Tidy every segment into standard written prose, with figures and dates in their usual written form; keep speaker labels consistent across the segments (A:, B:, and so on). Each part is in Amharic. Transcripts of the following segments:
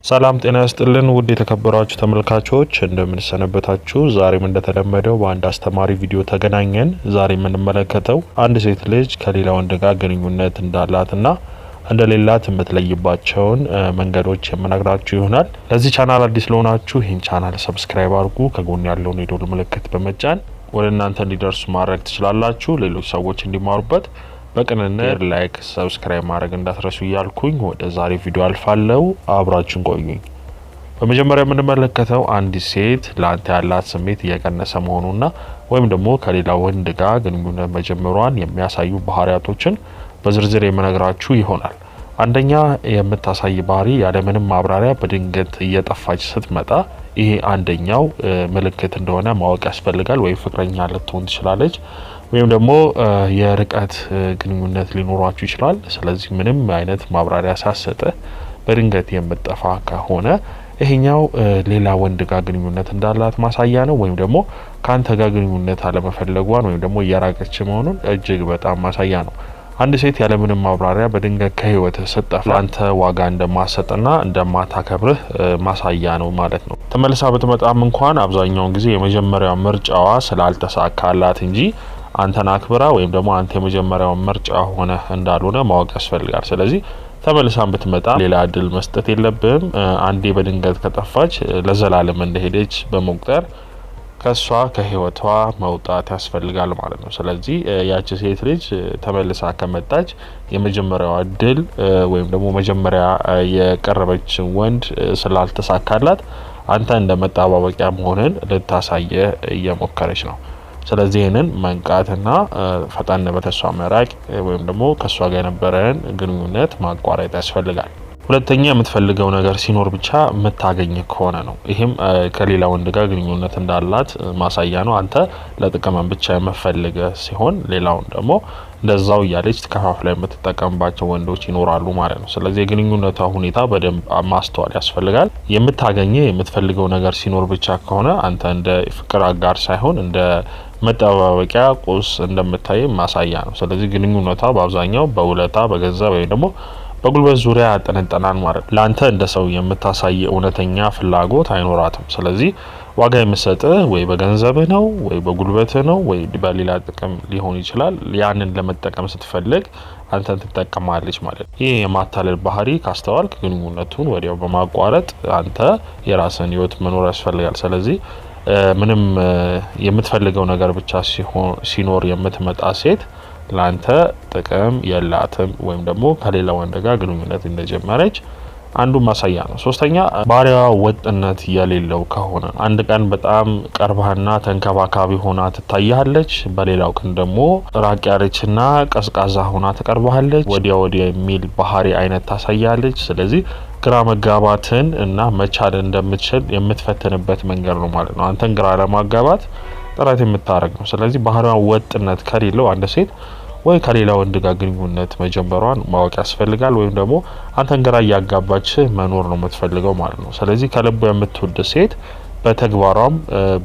A: ሰላም ጤና ይስጥልን ውድ የተከበራችሁ ተመልካቾች፣ እንደምንሰነበታችሁ። ዛሬም እንደተለመደው በአንድ አስተማሪ ቪዲዮ ተገናኘን። ዛሬ የምንመለከተው አንድ ሴት ልጅ ከሌላ ወንድ ጋር ግንኙነት እንዳላትና እንደሌላት የምትለይባቸውን መንገዶች የምነግራችሁ ይሆናል። ለዚህ ቻናል አዲስ ለሆናችሁ ይህን ቻናል subscribe አድርጉ። ከጎን ያለውን የደወል ምልክት በመጫን ወደ እናንተ እንዲደርሱ ማድረግ ትችላላችሁ። ሌሎች ሰዎች እንዲማሩበት በቅንነት like፣ subscribe ማድረግ እንዳትረሱ እያልኩኝ ወደ ዛሬ ቪዲዮ አልፋለሁ። አብራችሁን ቆዩኝ። በመጀመሪያ የምንመለከተው አንዲት ሴት ለአንተ ያላት ስሜት እየቀነሰ መሆኑና ወይም ደግሞ ከሌላ ወንድ ጋር ግንኙነት መጀመሯን የሚያሳዩ ባህሪያቶችን በዝርዝር የምነግራችሁ ይሆናል። አንደኛ፣ የምታሳይ ባህሪ ያለምንም ማብራሪያ በድንገት እየጠፋች ስትመጣ ይሄ አንደኛው ምልክት እንደሆነ ማወቅ ያስፈልጋል። ወይም ፍቅረኛ ልትሆን ትችላለች ወይም ደግሞ የርቀት ግንኙነት ሊኖሯችሁ ይችላል። ስለዚህ ምንም አይነት ማብራሪያ ሳሰጠ በድንገት የምጠፋ ከሆነ ይሄኛው ሌላ ወንድ ጋር ግንኙነት እንዳላት ማሳያ ነው። ወይም ደግሞ ከአንተ ጋር ግንኙነት አለመፈለጓን ወይም ደግሞ እየራቀች መሆኑን እጅግ በጣም ማሳያ ነው። አንድ ሴት ያለምንም ማብራሪያ በድንገት ከህይወት ስትጠፋ ለአንተ ዋጋ እንደማሰጥና እንደማታከብርህ ማሳያ ነው ማለት ነው። ተመልሳ ብትመጣም እንኳን አብዛኛውን ጊዜ የመጀመሪያው ምርጫዋ ስላልተሳካላት እንጂ አንተን አክብራ ወይም ደግሞ አንተ የመጀመሪያው ምርጫ ሆነ እንዳልሆነ ማወቅ ያስፈልጋል። ስለዚህ ተመልሳን ብትመጣ ሌላ እድል መስጠት የለብህም። አንዴ በድንገት ከጠፋች ለዘላለም እንደሄደች በመቁጠር ከሷ ከህይወቷ መውጣት ያስፈልጋል ማለት ነው። ስለዚህ ያቺ ሴት ልጅ ተመልሳ ከመጣች የመጀመሪያዋ እድል ወይም ደግሞ መጀመሪያ የቀረበች ወንድ ስላልተሳካላት አንተ እንደ መጠባበቂያ መሆንን ልታሳየ እየሞከረች ነው። ስለዚህ ይህንን መንቃትና ፈጠን በተሷ መራቅ ወይም ደግሞ ከእሷ ጋር የነበረን ግንኙነት ማቋረጥ ያስፈልጋል። ሁለተኛ፣ የምትፈልገው ነገር ሲኖር ብቻ የምታገኝ ከሆነ ነው። ይህም ከሌላ ወንድ ጋር ግንኙነት እንዳላት ማሳያ ነው። አንተ ለጥቅም ብቻ የምፈልገ ሲሆን ሌላውን ደግሞ እንደዛው እያለች ከፋፍላ የምትጠቀምባቸው ወንዶች ይኖራሉ ማለት ነው። ስለዚህ የግንኙነቷ ሁኔታ በደንብ ማስተዋል ያስፈልጋል። የምታገኘ የምትፈልገው ነገር ሲኖር ብቻ ከሆነ አንተ እንደ ፍቅር አጋር ሳይሆን እንደ መጠባበቂያ ቁስ እንደምታይ ማሳያ ነው። ስለዚህ ግንኙነቷ በአብዛኛው በውለታ፣ በገንዘብ ወይም ደግሞ በጉልበት ዙሪያ ያጠነጠናል ማለት ነው። ለአንተ እንደ ሰው የምታሳይ እውነተኛ ፍላጎት አይኖራትም። ስለዚህ ዋጋ የምሰጥህ ወይ በገንዘብህ ነው ወይ በጉልበትህ ነው ወይ በሌላ ጥቅም ሊሆን ይችላል። ያንን ለመጠቀም ስትፈልግ አንተን ትጠቀማለች ማለት ነው። ይህ የማታለል ባህሪ ካስተዋልክ ግንኙነቱን ወዲያው በማቋረጥ አንተ የራስን ህይወት መኖር ያስፈልጋል። ስለዚህ ምንም የምትፈልገው ነገር ብቻ ሲኖር የምትመጣ ሴት ላንተ ጥቅም የላትም ወይም ደግሞ ከሌላ ወንድ ጋር ግንኙነት እንደጀመረች አንዱ ማሳያ ነው። ሶስተኛ፣ ባህሪዋ ወጥነት የሌለው ከሆነ አንድ ቀን በጣም ቀርባህና ተንከባካቢ ሆና ትታያለች፣ በሌላው ቀን ደግሞ ራቅ ያለችና ቀዝቃዛ ሆና ትቀርባለች። ወዲያ ወዲያ የሚል ባህሪ አይነት ታሳያለች። ስለዚህ ግራ መጋባትን እና መቻል እንደምትችል የምትፈትንበት መንገድ ነው ማለት ነው። አንተን ግራ ለማጋባት ጥረት የምታደርግ ነው። ስለዚህ ባህሪዋ ወጥነት ከሌለው አንድ ሴት ወይ ከሌላ ወንድ ጋር ግንኙነት መጀመሯን ማወቅ ያስፈልጋል። ወይም ደግሞ አንተን ግራ እያጋባች መኖር ነው የምትፈልገው ማለት ነው። ስለዚህ ከልቧ የምትወድ ሴት በተግባሯም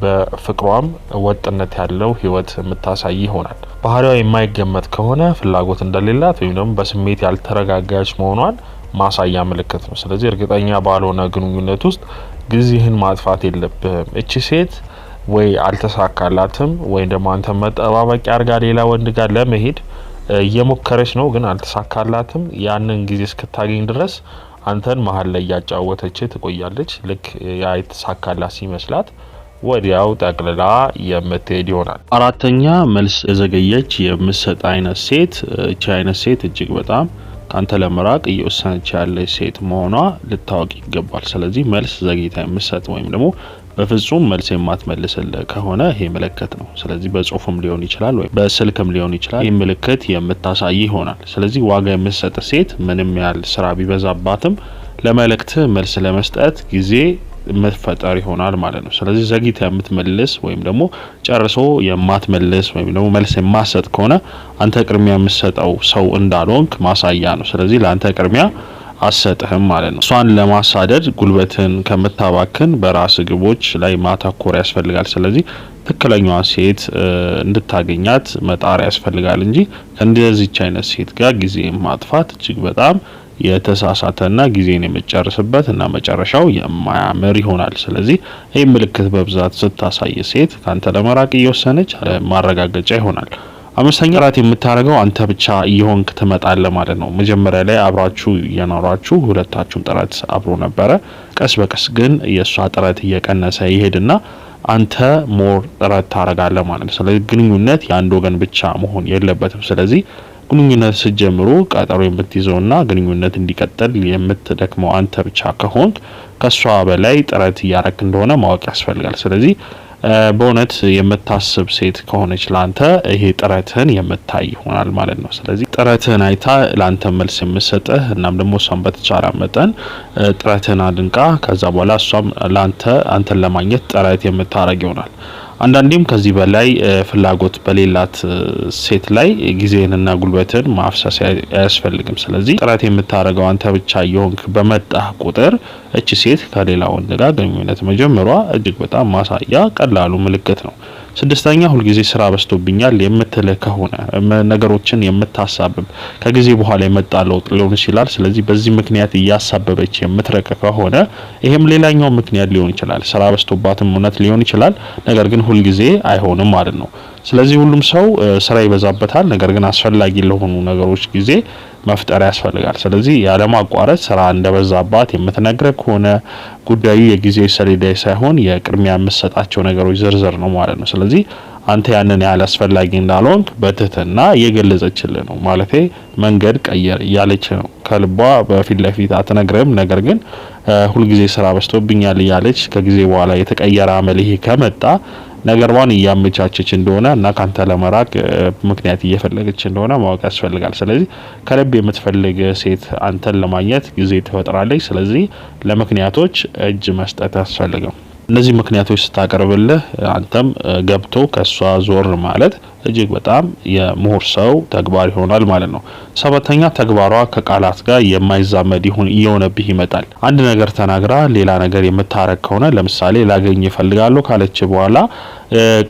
A: በፍቅሯም ወጥነት ያለው ህይወት የምታሳይ ይሆናል። ባህሪዋ የማይገመት ከሆነ ፍላጎት እንደሌላት ወይም ደግሞ በስሜት ያልተረጋጋች መሆኗን ማሳያ ምልክት ነው። ስለዚህ እርግጠኛ ባልሆነ ግንኙነት ውስጥ ጊዜህን ማጥፋት የለብህም። እቺ ሴት ወይ አልተሳካላትም ወይም ደግሞ አንተ መጠባበቂያ አድርጋ ሌላ ወንድ ጋር ለመሄድ እየሞከረች ነው፣ ግን አልተሳካላትም። ያንን ጊዜ እስክታገኝ ድረስ አንተን መሀል ላይ እያጫወተች ትቆያለች። ልክ ያ የተሳካላት ሲመስላት ወዲያው ጠቅልላ የምትሄድ ይሆናል። አራተኛ፣ መልስ የዘገየች የምትሰጥ አይነት ሴት። እቺ አይነት ሴት እጅግ በጣም ከአንተ ለመራቅ እየወሰነች ያለች ሴት መሆኗ ልታወቅ ይገባል። ስለዚህ መልስ ዘግይታ የምትሰጥ ወይም ደግሞ በፍጹም መልስ የማትመልስልህ ከሆነ ይሄ ምልክት ነው። ስለዚህ በጽሁፍም ሊሆን ይችላል ወይም በስልክም ሊሆን ይችላል። ይህ ምልክት የምታሳይ ይሆናል። ስለዚህ ዋጋ የምትሰጥ ሴት ምንም ያህል ስራ ቢበዛባትም ለመልእክት መልስ ለመስጠት ጊዜ መፈጠር ይሆናል ማለት ነው። ስለዚህ ዘግይታ የምትመልስ ወይም ደግሞ ጨርሶ የማትመልስ ወይም ደግሞ መልስ የማትሰጥ ከሆነ አንተ ቅድሚያ የምትሰጠው ሰው እንዳልሆንክ ማሳያ ነው። ስለዚህ ለአንተ ቅድሚያ አሰጥህም ማለት ነው። እሷን ለማሳደድ ጉልበትን ከምታባክን በራስ ግቦች ላይ ማተኮር ያስፈልጋል። ስለዚህ ትክክለኛዋ ሴት እንድታገኛት መጣር ያስፈልጋል እንጂ ከእንደዚች አይነት ሴት ጋር ጊዜ ማጥፋት እጅግ በጣም የተሳሳተና ጊዜን የምትጨርስበት እና መጨረሻው የማያምር ይሆናል። ስለዚህ ይህ ምልክት በብዛት ስታሳይ ሴት ካንተ ለመራቅ እየወሰነች ማረጋገጫ ይሆናል። አምስተኛ፣ ጥረት የምታደርገው አንተ ብቻ እየሆንክ ትመጣለህ ማለት ነው። መጀመሪያ ላይ አብራችሁ እየኖራችሁ ሁለታችሁም ጥረት አብሮ ነበረ። ቀስ በቀስ ግን የእሷ ጥረት እየቀነሰ ይሄድና አንተ more ጥረት ታደርጋለህ ማለት ነው። ስለዚህ ግንኙነት የአንድ ወገን ብቻ መሆን የለበትም። ስለዚህ ግንኙነት ስትጀምሩ ቀጠሮ የምትይዘውና ግንኙነት እንዲቀጥል የምትደክመው አንተ ብቻ ከሆንክ ከሷ በላይ ጥረት እያረክ እንደሆነ ማወቅ ያስፈልጋል። ስለዚህ በእውነት የምታስብ ሴት ከሆነች ላንተ ይሄ ጥረትህን የምታይ ይሆናል ማለት ነው። ስለዚህ ጥረትህን አይታ ላንተ መልስ የምትሰጥህ እናም ደግሞ እሷም በተቻለ መጠን ጥረትህን አድንቃ ከዛ በኋላ እሷም ላንተ አንተን ለማግኘት ጥረት የምታረግ ይሆናል። አንዳንዴም ከዚህ በላይ ፍላጎት በሌላት ሴት ላይ ጊዜንና ጉልበትን ማፍሰስ አያስፈልግም። ስለዚህ ጥረት የምታደርገው አንተ ብቻ እየሆንክ በመጣህ ቁጥር እቺ ሴት ከሌላ ወንድ ጋር ግንኙነት መጀመሯ እጅግ በጣም ማሳያ ቀላሉ ምልክት ነው። ስድስተኛ፣ ሁልጊዜ ስራ በዝቶብኛል የምትልህ ከሆነ፣ ነገሮችን የምታሳብብ፣ ከጊዜ በኋላ የመጣ ለውጥ ሊሆን ይችላል። ስለዚህ በዚህ ምክንያት እያሳበበች የምትረቅ ከሆነ ይሄም ሌላኛው ምክንያት ሊሆን ይችላል። ስራ በዝቶባትም እውነት ሊሆን ይችላል። ነገር ግን ሁልጊዜ አይሆንም ማለት ነው። ስለዚህ ሁሉም ሰው ስራ ይበዛበታል። ነገር ግን አስፈላጊ ለሆኑ ነገሮች ጊዜ መፍጠር ያስፈልጋል። ስለዚህ ያለማቋረጥ ስራ እንደበዛባት የምትነግርህ ከሆነ ጉዳዩ የጊዜ ሰሌዳ ሳይሆን የቅድሚያ የምትሰጣቸው ነገሮች ዝርዝር ነው ማለት ነው። ስለዚህ አንተ ያንን ያህል አስፈላጊ እንዳልሆንክ በትህትና እየገለጸችልህ ነው። ማለቴ መንገድ ቀየር እያለች ነው። ከልቧ በፊት ለፊት አትነግርህም። ነገር ግን ሁልጊዜ ስራ በዝቶብኛል እያለች ከጊዜ በኋላ የተቀየረ አመል ይሄ ከመጣ ነገሯን እያመቻቸች እንደሆነ እና ካንተ ለመራቅ ምክንያት እየፈለገች እንደሆነ ማወቅ ያስፈልጋል። ስለዚህ ከልብ የምትፈልግ ሴት አንተን ለማግኘት ጊዜ ትፈጥራለች። ስለዚህ ለምክንያቶች እጅ መስጠት አያስፈልግም። እነዚህ ምክንያቶች ስታቀርብልህ አንተም ገብቶ ከሷ ዞር ማለት እጅግ በጣም የምሁር ሰው ተግባር ይሆናል ማለት ነው። ሰባተኛ፣ ተግባሯ ከቃላት ጋር የማይዛመድ ይሁን እየሆነብህ ይመጣል። አንድ ነገር ተናግራ ሌላ ነገር የምታረግ ከሆነ፣ ለምሳሌ ላገኝ እፈልጋለሁ ካለች በኋላ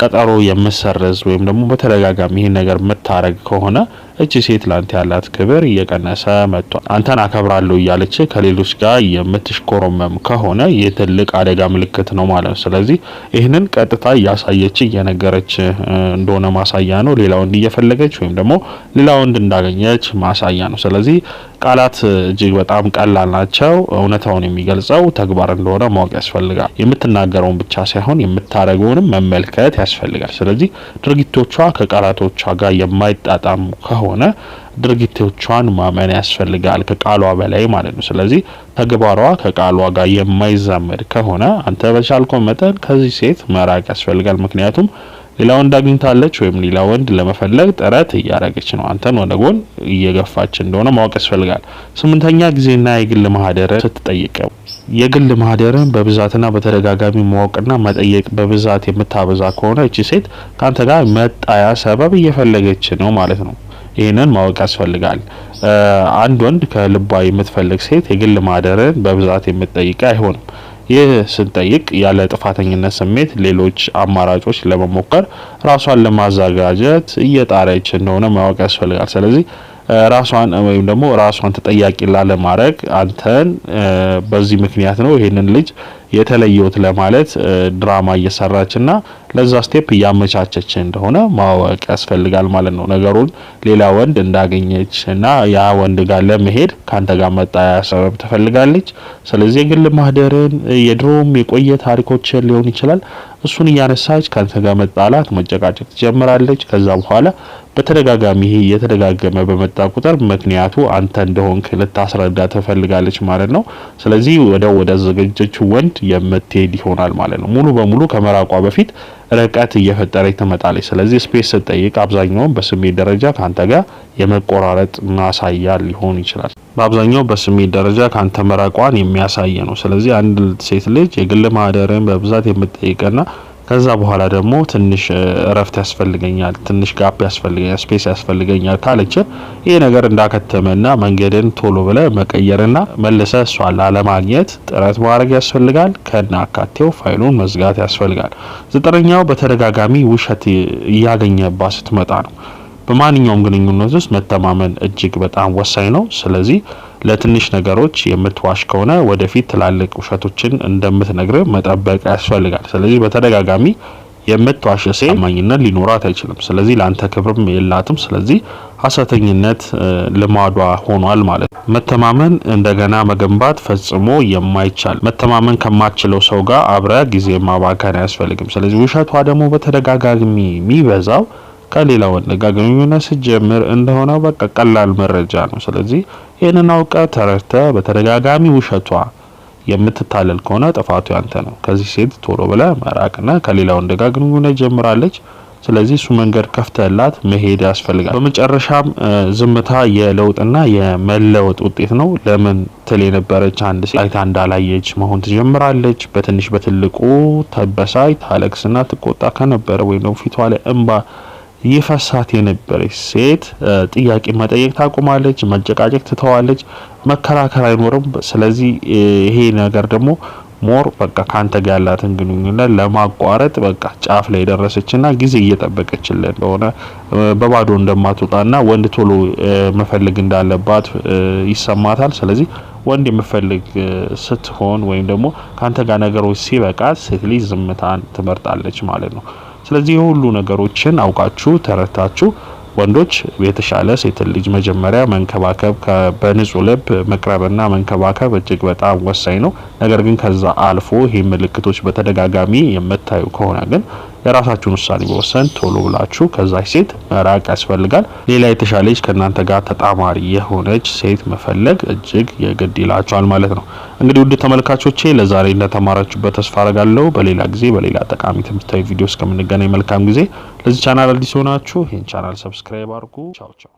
A: ቀጠሮ የምሰርዝ ወይም ደግሞ በተደጋጋሚ ይህን ነገር የምታረግ ከሆነ እቺ ሴት ላንተ ያላት ክብር እየቀነሰ መጥቷል። አንተን አከብራለሁ እያለች ከሌሎች ጋር የምትሽኮረመም ከሆነ ይህ ትልቅ አደጋ ምልክት ነው ማለት ነው። ስለዚህ ይህንን ቀጥታ እያሳየች እየነገረች እንደሆነ ማሳያ ነው። ሌላ ወንድ እየፈለገች ወይም ደግሞ ሌላ ወንድ እንዳገኘች ማሳያ ነው። ስለዚህ ቃላት እጅግ በጣም ቀላል ናቸው። እውነታውን የሚገልጸው ተግባር እንደሆነ ማወቅ ያስፈልጋል። የምትናገረውን ብቻ ሳይሆን የምታደርገውንም መመልከት ያስፈልጋል። ስለዚህ ድርጊቶቿ ከቃላቶቿ ጋር የማይጣጣሙ ከሆነ ድርጊቶቿን ማመን ያስፈልጋል፣ ከቃሏ በላይ ማለት ነው። ስለዚህ ተግባሯ ከቃሏ ጋር የማይዛመድ ከሆነ አንተ በቻልከው መጠን ከዚህ ሴት መራቅ ያስፈልጋል። ምክንያቱም ሌላ ወንድ አግኝታለች ወይም ሌላ ወንድ ለመፈለግ ጥረት እያደረገች ነው። አንተን ወደ ጎን እየገፋች እንደሆነ ማወቅ ያስፈልጋል። ስምንተኛ፣ ጊዜና የግል ማህደር ስትጠይቀው፣ የግል ማህደርን በብዛትና በተደጋጋሚ ማወቅና መጠየቅ በብዛት የምታበዛ ከሆነ እቺ ሴት ከአንተ ጋር መጣያ ሰበብ እየፈለገች ነው ማለት ነው። ይህንን ማወቅ ያስፈልጋል። አንድ ወንድ ከልቧ የምትፈልግ ሴት የግል ማህደርን በብዛት የምትጠይቅ አይሆንም። ይህ ስንጠይቅ ያለ ጥፋተኝነት ስሜት ሌሎች አማራጮች ለመሞከር ራሷን ለማዘጋጀት እየጣረች እንደሆነ ማወቅ ያስፈልጋል። ስለዚህ ራሷን ወይም ደግሞ ራሷን ተጠያቂ ላለማድረግ አንተን በዚህ ምክንያት ነው ይሄንን ልጅ የተለየሁት ለማለት ድራማ እየሰራችና ለዛ step እያመቻቸች እንደሆነ ማወቅ ያስፈልጋል ማለት ነው። ነገሩን ሌላ ወንድ እንዳገኘች እና ያ ወንድ ጋር ለመሄድ ካንተ ጋር መጣያ ሰበብ ትፈልጋለች። ስለዚህ የግል ማህደርን የድሮም የቆየ ታሪኮችን ሊሆን ይችላል፣ እሱን እያነሳች ካንተ ጋር መጣላት፣ መጨቃጨቅ ትጀምራለች። ከዛ በኋላ በተደጋጋሚ ይሄ እየተደጋገመ በመጣ ቁጥር ምክንያቱ አንተ እንደሆንክ ልታስረዳ ትፈልጋለች ማለት ነው። ስለዚህ ወደ አዘጋጀችው ወንድ የምትሄድ ይሆናል ማለት ነው። ሙሉ በሙሉ ከመራቋ በፊት ርቀት እየፈጠረች ትመጣለች። ስለዚህ space ስትጠይቅ አብዛኛውን በስሜት ደረጃ ካንተ ጋር የመቆራረጥ ማሳያ ሊሆን ይችላል። በአብዛኛው በስሜት ደረጃ ካንተ መራቋን የሚያሳይ ነው። ስለዚህ አንድ ሴት ልጅ የግል ማህደርን በብዛት የምትጠይቅና ከዛ በኋላ ደግሞ ትንሽ እረፍት ያስፈልገኛል፣ ትንሽ gap ያስፈልገኛል፣ space ያስፈልገኛል ካለች ይህ ነገር እንዳከተመና መንገድን ቶሎ ብለህ መቀየርና መልሰህ እሷን ላለማግኘት ጥረት ማድረግ ያስፈልጋል። ከነ አካቴው ፋይሉን መዝጋት ያስፈልጋል። ዘጠነኛው፣ በተደጋጋሚ ውሸት እያገኘባት ስትመጣ ነው። በማንኛውም ግንኙነት ውስጥ መተማመን እጅግ በጣም ወሳኝ ነው። ስለዚህ ለትንሽ ነገሮች የምትዋሽ ከሆነ ወደፊት ትላልቅ ውሸቶችን እንደምትነግር መጠበቅ ያስፈልጋል። ስለዚህ በተደጋጋሚ የምትዋሽ ሴት ታማኝነት ሊኖራት አይችልም። ስለዚህ ለአንተ ክብርም የላትም። ስለዚህ ሀሰተኝነት ልማዷ ሆኗል ማለት ነው። መተማመን እንደገና መገንባት ፈጽሞ የማይቻል፣ መተማመን ከማትችለው ሰው ጋር አብረ ጊዜ ማባከን አያስፈልግም። ስለዚህ ውሸቷ ደግሞ በተደጋጋሚ የሚበዛው ከሌላ ወንድ ጋር ግንኙነት ስትጀምር እንደሆነ በቃ ቀላል መረጃ ነው። ስለዚህ ይህንን አውቀህ ተረድተህ በተደጋጋሚ ውሸቷ የምትታለል ከሆነ ጥፋቱ ያንተ ነው። ከዚህ ሴት ቶሎ ብለህ መራቅና ከሌላ ወንድ ጋር ግንኙነት ጀምራለች። ስለዚህ እሱ መንገድ ከፍተላት መሄድ ያስፈልጋል። በመጨረሻም ዝምታ የለውጥና የመለወጥ ውጤት ነው። ለምን ትል የነበረች አንድ ሴት አይታ እንዳላየች መሆን ትጀምራለች። በትንሽ በትልቁ ተበሳይ ታለቅስና ትቆጣ ከነበረ ወይም ደግሞ ፊቷ ላይ እንባ ይፈሳት የነበረች ሴት ጥያቄ መጠየቅ ታቆማለች፣ መጨቃጨቅ ትተዋለች፣ መከራከር አይኖርም። ስለዚህ ይሄ ነገር ደግሞ more በቃ ካንተ ጋር ያላትን ግንኙነት ለማቋረጥ በቃ ጫፍ ላይ የደረሰችና ጊዜ እየጠበቀችልን እንደሆነ፣ በባዶ እንደማትወጣና ወንድ ቶሎ መፈለግ እንዳለባት ይሰማታል። ስለዚህ ወንድ የምፈልግ ስትሆን ወይም ደግሞ ካንተ ጋር ነገሮች ሲበቃት ሴት ልጅ ዝምታን ትመርጣለች ማለት ነው። ስለዚህ የሁሉ ነገሮችን አውቃችሁ ተረድታችሁ ወንዶች የተሻለ ሴት ልጅ መጀመሪያ መንከባከብ፣ በንጹህ ልብ መቅረብና መንከባከብ እጅግ በጣም ወሳኝ ነው። ነገር ግን ከዛ አልፎ ይህ ምልክቶች በተደጋጋሚ የምታዩ ከሆነ ግን የራሳችሁን ውሳኔ በወሰን ቶሎ ብላችሁ ከዛች ሴት መራቅ ያስፈልጋል። ሌላ የተሻለች ከእናንተ ጋር ተጣማሪ የሆነች ሴት መፈለግ እጅግ የግድ ይላችኋል ማለት ነው። እንግዲህ ውድ ተመልካቾቼ ለዛሬ እንደተማራችሁበት ተስፋ አረጋለሁ። በሌላ ጊዜ በሌላ ጠቃሚ ትምህርታዊ ቪዲዮ እስከምንገናኝ መልካም ጊዜ። ለዚህ ቻናል አዲስ ሆናችሁ ይህን channel subscribe አድርጉ። ቻው ቻው።